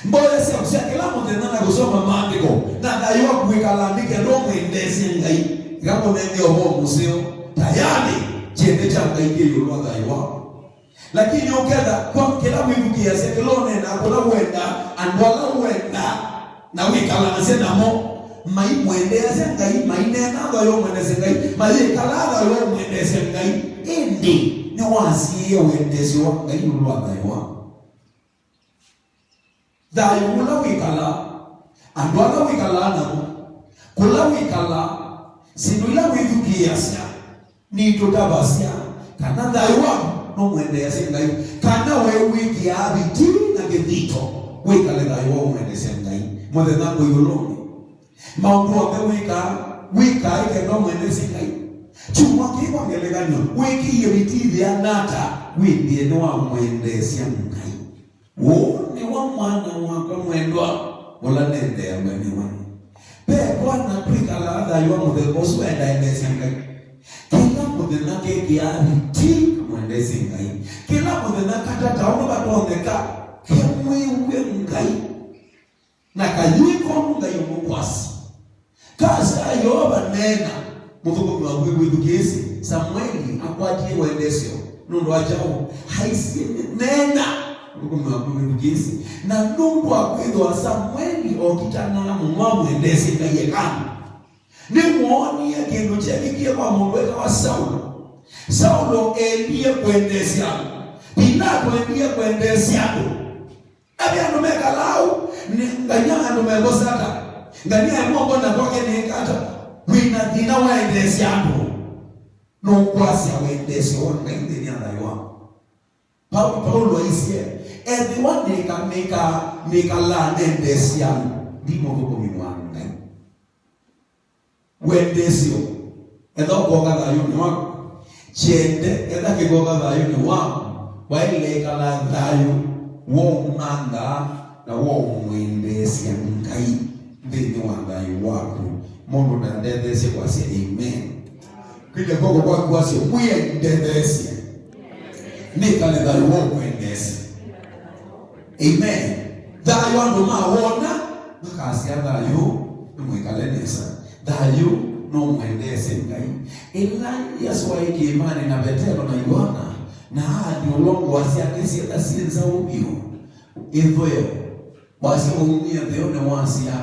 Mboya syaku sya kĩla mũthenya na kũsoma maandĩko, na thayũ waku wĩkalaa nĩ kenda ũmwendeesye Ngai. Ĩkakũnengea ũvoo mũseo, tayarĩ kyende kya Ngai kĩ ĩũlũ wa thayũ waku. Lakini ũketha kwa kĩla wĩthukĩĩasya, kĩla ũneenaa, kũla ũendaa, andũ ala ũendaa na wĩkalanasya namo, maimwendeeasya Ngai, maineenaa thayũ wa ũmwendeesya Ngai, mayĩkalaa thayũ wa ũmwendeesya Ngai, ĩndĩ nĩwasiĩĩe wendeesyo wa Ngai ĩũlũ wa thayũ waku. Thayũ ũla wĩkalaa, andũ ala wĩkalaa namo, kũla wĩkalaa, syĩndũ ila wĩthukĩĩasya, nitũtavasya kana thayũ waku nũmwendeeasya Ngai, kana we wĩkĩaa vitii na kĩthito wĩkale thayũ wa ũmwendeesya Ngai mũthenya kwĩ ĩũlũnĩ. Maũndũ onthe wĩkaa, wĩkaa ĩkenda ũmwendeesye Ngai. Kyumwa kĩĩ kwa ngelekany'o, wĩkĩie vitii yĩana ata, wĩthĩe nĩwamwendeesya Ngai. Ũũ nĩwe mwana wakwa mwendwa, ũla nendeeaw'a nĩwe. Ve kwana twĩkalaa thayũ wa mũthemba ũsu wendaendeesya Ngai. Kĩla mũthenya kekĩaa vitii kamwendeesye Ngai. Kĩla mũthenya katata ũndũ vatonyeka kemwĩw'e Ngai. Na kayĩka ũndũ Ngai ũmũkwasya. Kasya Yeova neena, mũthũkũmi waku wĩthukĩĩsye. Samueli akwatie wendeesyo nũndũ wa kyaũ? Aisye, "Neena, mũthũkũmi waku wĩthukĩĩsye." Na nũndũ wa kwĩthĩwa Samueli okitanaa mũno amwendeesye Ngai ekana, nĩwoonie kĩndũ kyeekĩkie kwa mũndũ wetawa Saulo. Saulo eendie kwendeesya andũ. Pilato eendie kwendeesya andũ. Avi andũ mekalaa ũu, nĩ, ngania andũ mevosa ata? Ngania ĩmwe mbona kwake nĩĩka ata? Wĩ na thĩna waendeesya andũ. Nũkwasya wendeesyo wa Ngai nthĩnĩ ya thayũ waku. Pau-, Paulo aisye, ethĩwa nĩka-, nĩka-, nĩkalaa nendeesya andũ, ndi mũthũkũmi wa Ngai. Wendeesyo, etha ũkoka thayũnĩ waku. Kyende, etha kĩkoka thayũnĩ waku. Waĩle ĩkala thayũ, waũmantha, na waũmwendeesya Ngai nthĩnĩ wa thayũ waku. Mũndũ ndandetheesye kwasya amen. Kwĩlya kw'oko kwaku wasye, "Mwĩai ndetheesye. Nĩkale thayũ wa ũkwendeesya." Amen. Thayũ andũ mawona, makasya, "Thayũ nĩmwĩkale nesa. Thayũ nũmwendeesye Ngai." Ĩla Yesũ waĩ kĩĩmanĩ na Vetelo na Yoana, na aathyũlwa ngũa syake syĩtha syĩ nzaũ vyũ, ĩthweo, wasya waumie nthĩonĩ wasya,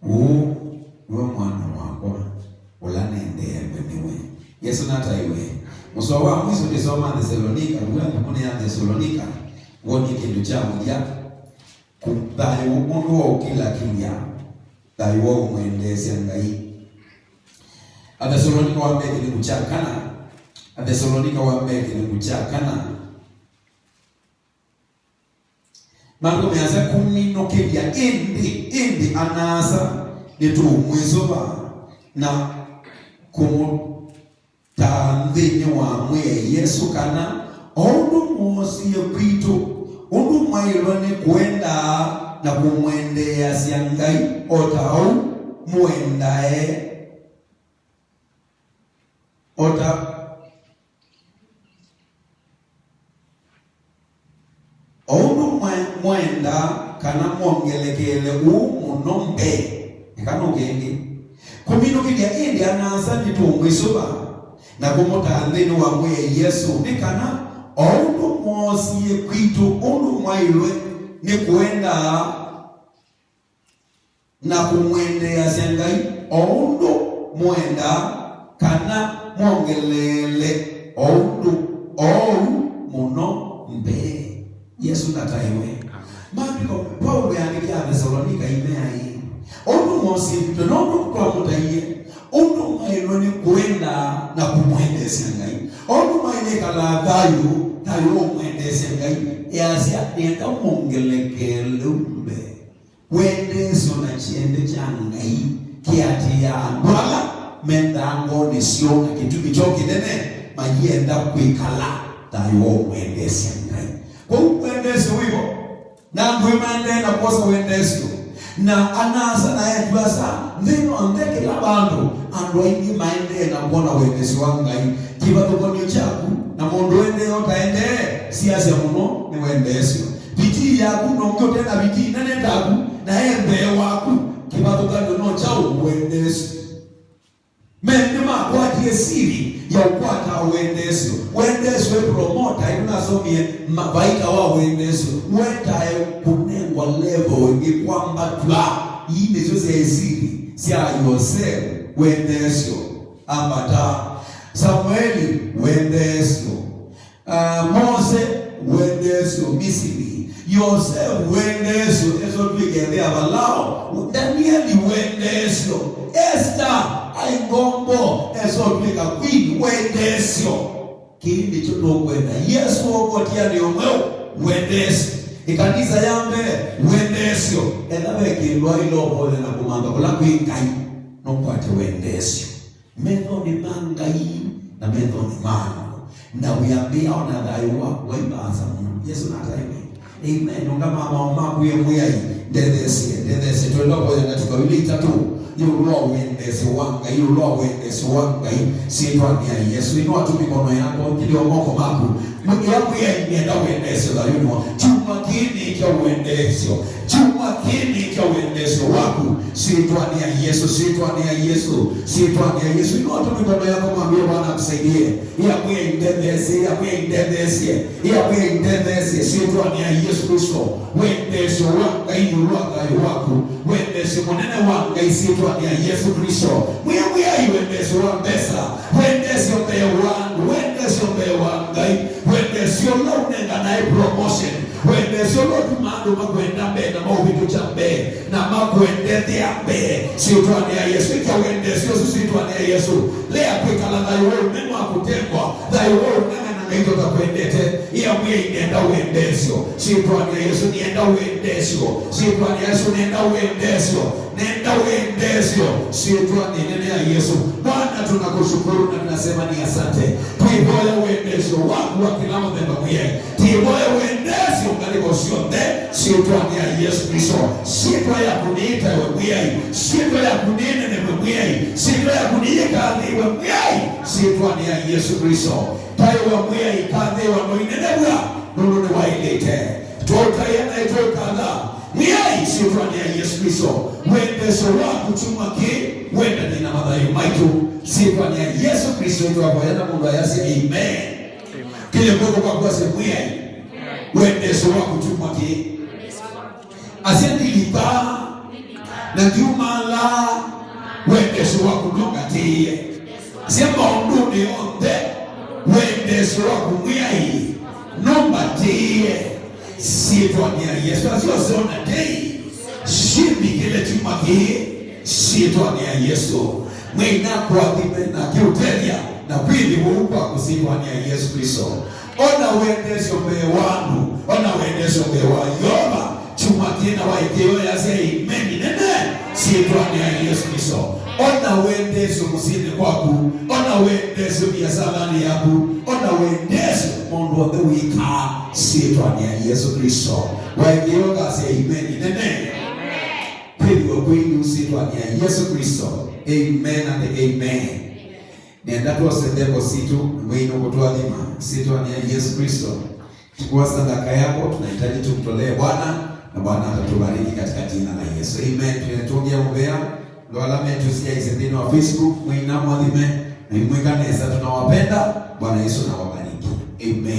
"Ũũ nĩwe mwana wakwa, ũla nendeeaw'a nĩwe." Yesũ nataĩwe. Mũsoa wa mwiso twĩsoma Athesalonika, vua nthimũnĩ ya Athesalonika, wonie kĩndũ kya mũthya, kũ-, thayũ ũndũ wa ũkĩlakĩlya, thayũ wa ũmwendeesya Ngai. Athesalonika wa mbee kĩlungu kya kana, Athesalonika wa mbee kĩlungu kya kana. Maandĩko measya, "Kũminũkĩlya ĩndĩ, ĩndĩ ana-a-asa, nĩtũũmwĩsũva na kũmũtaa nthĩnĩ wa Mwĩai Yesũ, kana o ũndũ mwoosie kwitũ, ũndũ mwaĩlwe nĩ kũendaa na kũmwendeeasya Ngai, o ta ũu mũendae." O ta, O ũndũ mwe-, mwendaa kana mwongelekeele ũu mũno mbee, eka nũke ĩngĩ. Kũminũkĩlya ĩndĩ ana-a-asa nĩtũũmwĩsũva na kũmũtaa nthĩnĩ wa Mwĩai Yesũ, nĩ kana o ũndũ mwoosie kwitũ ũndũ mwaĩlwe nĩ kũendaa na kũmwendeeasya Ngai o ũndũ mũendaa, kana mwongeleele o ũndũ oou mũno mbee. Yesũ ndataĩwe. Maandĩko, Paulo eandĩkĩa Athesalonika ĩmea ĩĩ, o ũndũ mwoosie kwitũ, na ũndũ twamũtaie, ũndũ mwaĩlwe nĩ kũendaa na kũmwendeesya Ngai. O ũndũ mwaĩlwe ĩkalaa thayũ, thayũ wa ũmwendeesya Ngai, easya, nĩenda mwongelekeele ũu mbee. Wendeesyo na kyende kya Ngai kĩatĩĩaa andũ ala mendaa ngoonĩ syoo na kĩtumi kyoo kĩnene mayĩenda kwĩkala thayũ wa ũmwendeesya Ngai. Kwoou wendeesyo wĩvo, na andũ maendee na kwosa wendeesyo, na ana-a-asa na eĩtu-a-asa nthĩ yonthe kĩla vandũ, andũ aingĩ maendee na kwona wendeesyo wa Ngai. Kĩvathũkany'o kyaku na mũndũ ũendee ũtaendee, siasya mũno nĩ wendeesyo. Vitii yaku na ũngĩ ũte na vitii nene taku na e mbee waku, kĩvathũkany'o no kyaũ? Wendeesyo. Mendĩ makwatie siri ya ũkwata wendeesyo. Wendeesyo e promota, ĩndĩ nasomie ma-, vaika wa wendeesyo. Wetae kũnengwa level ĩngĩ, kwambatw'a. Ii nĩsyo syaĩ siri sya Yosevu, wendeesyo. Ambata. Samueli, wendeesyo. Ah, Mose, wendeesyo Misili. Yosevu, wendeesyo, esotw'ĩke nthĩ ya Valao. Danieli, wendeesyo. Esta, aĩ ngombo, esotw'ĩka queen, wendeesyo. Kĩĩ nĩkyo tũkwenda. Yesũ ũkũtia nĩ ũmwe, wendeesyo. Ĩkanisa ya mbee, wendeesyo. Etha ve kĩndũ aĩle ũvoya na kũmantha kũla kwĩ Ngai, nũkwate wendeesyo. Methonĩ ma Ngai na methonĩ ma andũ. Na wĩambĩĩa ona thayũ waku wa ivaasa mũno. Yesũ nataĩwe. Amen. Ũngama maũ maku ye Mwĩai, ndetheesye, ndetheesye. Twenda kũya na tũkawili itatũ. Ĩũlũ wa wendeesyo wa Ngai, ĩũlũ wa wendeesyo wa Ngai. Syĩtwanĩ ya Yesũ. Inua tu mĩkono yako, kĩlio moko maku. Mwĩai, Mwĩai, nĩenda wendeesyo thayũnĩ wa. Kyumwa kĩĩ nĩ kya wendeesyo. Kyumwa kĩĩ nĩ kya wendeesyo waku, syĩtwanĩ ya Yesũ, syĩtwanĩ ya Yesũ, syĩtwanĩ ya Yesũ. Inua tu mikono yako, mwambie Bwana akusaidie. Ĩambĩĩa indetheesye, ĩambĩĩa indetheesye, ĩambĩĩa indetheesye, syĩtwanĩ ya Yesũ Kristo. Wendeesyo wa Ngai ĩũlũ wa thayũ waku, wendeesyo mũnene wa Ngai syĩtwanĩ ya Yesũ Kristo. Mwĩai, Mwĩai, wendeesyo wa mbesa, wendeesyo mbee wa andũ, wendeesyo mbee wa Ngai, wendeesyo ũla ũnenganae promotion. Wendeesyo ũla ũtumaa andũ makwenda mbee na maũvĩtũkya mbee na makũendethea mbee. Syĩtwanĩ ya Yesũ, ĩkya wendeesyo ũsu syĩtwanĩ ya Yesũ. Lea kwĩkala thayũ wa ũnene wa kũtengwa, thayũ wa ũng'ang'a na Ngai tũtakwendete. Ĩambĩĩa, nĩenda wendeesyo. Syĩtwanĩ ya Yesũ, nĩenda wendeesyo. Syĩtwanĩ ya Yesũ, nĩenda wendeesyo. Nenda wendeesyo syĩtwanĩ nene ya Yesũ. Bwana, tunakushukuru na tunasema ni asante. Twĩvoya wendeesyo waku wa kĩla mũthemba, Mwĩai. Twĩvoya wendeesyo ngalĩko syonthe syĩtwanĩ ya Yesũ Kristo. Syĩtwa yaku nĩĩtawe, Mwĩai. Syĩtwa yaku nĩĩnenevwe, Mwĩai. Syĩtwa yaku nĩyĩkathĩĩwe, Mwĩai. Syĩtwanĩ ya Yesũ Kristo. Taĩwa, Mwĩai, kathĩĩwa na ũinenevw'a, nũndũ nĩwaĩlĩte. Twaũtaĩa na ĩtwaũkatha. Mwĩai, syĩtwanĩ ya Yesũ Kristo, wendeesyo waku kyumwa kĩĩ wendane na mathayũ maitũ. Syĩtwanĩ ya Yesũ Kristo nĩtwavoya na mũndũ ayasya, amen. Amen. Kĩlye kw'oko kwaku asye, Mwĩai, wendeesyo waku kyumwa kĩĩ. Asya, ndilikaa na ndiumaala, wendeesyo waku nũngatĩĩe. Asya, maũndũnĩ onthe, wendeesyo waku, Mwĩai, nũmbatĩĩe. Syĩtwanĩ ya Yesũ, asyose ona tei, syĩmbikĩle kyumwa kĩĩ, syĩtwanĩ ya Yesũ. Mwĩai nakũathime na akĩũtethya na kwĩthĩwa ũu kwaku syĩtwanĩ ya Yesũ Kristo. Ona wendeesyo mbee wa andũ, ona wendeesyo mbee wa Yeova, kyumwa kĩĩ na waĩkĩĩo yasya, amen nene, syĩtwanĩ ya Yesũ Kristo. Ona wendeesyo mũsyĩnĩ kwaku, ona wendeesyo viasalanĩ yaku, ona wendeesyo maũndũ onthe wĩkaa, syĩtwanĩ ya Yesũ Kristo. Waĩkĩĩo kasya, amen nene. Kwĩthĩwe kwĩu syĩtwanĩ ya Yesũ Kristo. Amen and amen. Nenda twose nthembo sitũ, Mwĩai nũkũtũathima, syĩtwanĩ ya Yesũ Kristo. Chukua sadaka yako, tunahitaji tumtolee Bwana na Bwana atatubariki katika jina la Yesu. Amen. Tunatungĩa mũvea, ndo ala metusiaise nthĩnĩ wa Facebook, mwĩna mwathime, na imwĩka nesa, tunawapenda. Bwana Yesu na wabariki. Amen.